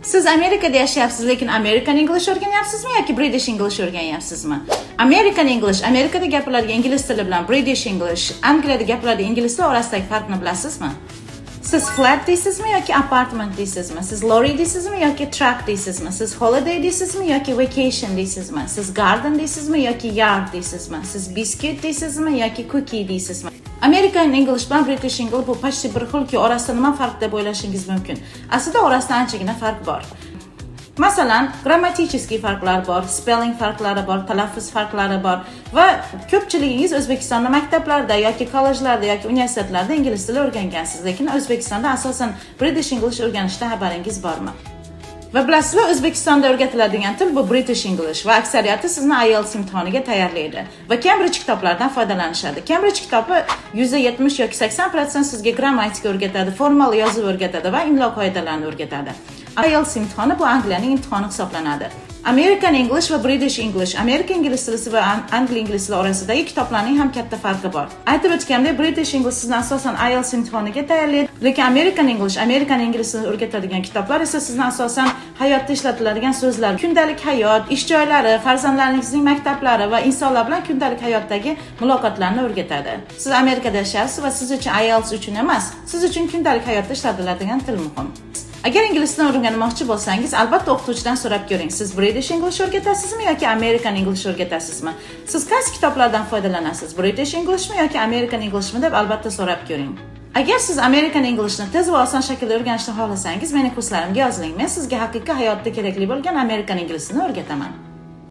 Siz Amerikada yashayapsiz, lekin American English o'rganyapsizmi yoki British English o'rganyapsizmi? American English Amerikada gapiriladigan ingliz tili bilan British English Angliyada gapiriladigan ingliz tili orasidagi farqni bilasizmi? Siz flat deysizmi yoki apartment deysizmi? Siz lorry deysizmi yoki truck deysizmi? Siz holiday deysizmi yoki vacation deysizmi? Siz garden deysizmi yoki yard deysizmi? Siz biscuit deysizmi yoki cookie deysizmi? American English bilan British English bu почти bir xilki, orasida nima farq deb o'ylashingiz mumkin. Aslida orasida anchagina farq bor. Masalan, grammatический farqlar bor, spelling farqlari bor, talaffuz farqlari bor va ko'pchiligingiz O'zbekistonda maktablarda yoki kollejlarda yoki universitetlarda ingliz tili o'rgangansiz, lekin O'zbekistonda asosan British English o'rganishda xabaringiz bormi? Va bilasizlar, O'zbekistonda o'rgatiladigan til bu British English va aksariyati sizni IELTS imtihoniga tayyorlaydi va Cambridge kitoblaridan foydalanishadi. Cambridge kitobi 70% yoki 80% sizga grammatika o'rgatadi, formal yozuv o'rgatadi va imlo qoidalarini o'rgatadi. IELTS imtihoni bu Angliyaning imtihoni hisoblanadi. American English va British English, Amerika ingliz tili va Angliya ingliz tili orasidagi kitoblarning ham katta farqi bor. Aytib o'tganimdek, British English sizni asosan IELTS imtihoniga tayyorlaydi, lekin American English, Amerikan ingliz tilini o'rgatadigan kitoblar esa sizni asosan hayotda ishlatiladigan so'zlar, kundalik hayot, ish joylari, farzandlaringizning maktablari va insonlar bilan kundalik hayotdagi muloqotlarni o'rgatadi. Siz Amerikada yashayapsiz va siz uchun IELTS uchun emas, siz uchun kundalik hayotda ishlatiladigan til muhim. Agar ingliz tilini o'rganmoqchi bo'lsangiz, albatta o'qituvchidan so'rab ko'ring. Siz British English o'rgatasizmi yoki American English o'rgatasizmi? Siz qaysi kitoblardan foydalanasiz? British Englishmi yoki American Englishmi deb albatta so'rab ko'ring. Agar siz American Englishni tez va oson shaklda o'rganishni xohlasangiz, meni kurslarimga yoziling. Men sizga haqiqiy hayotda kerakli bo'lgan American ingliz tilini o'rgataman.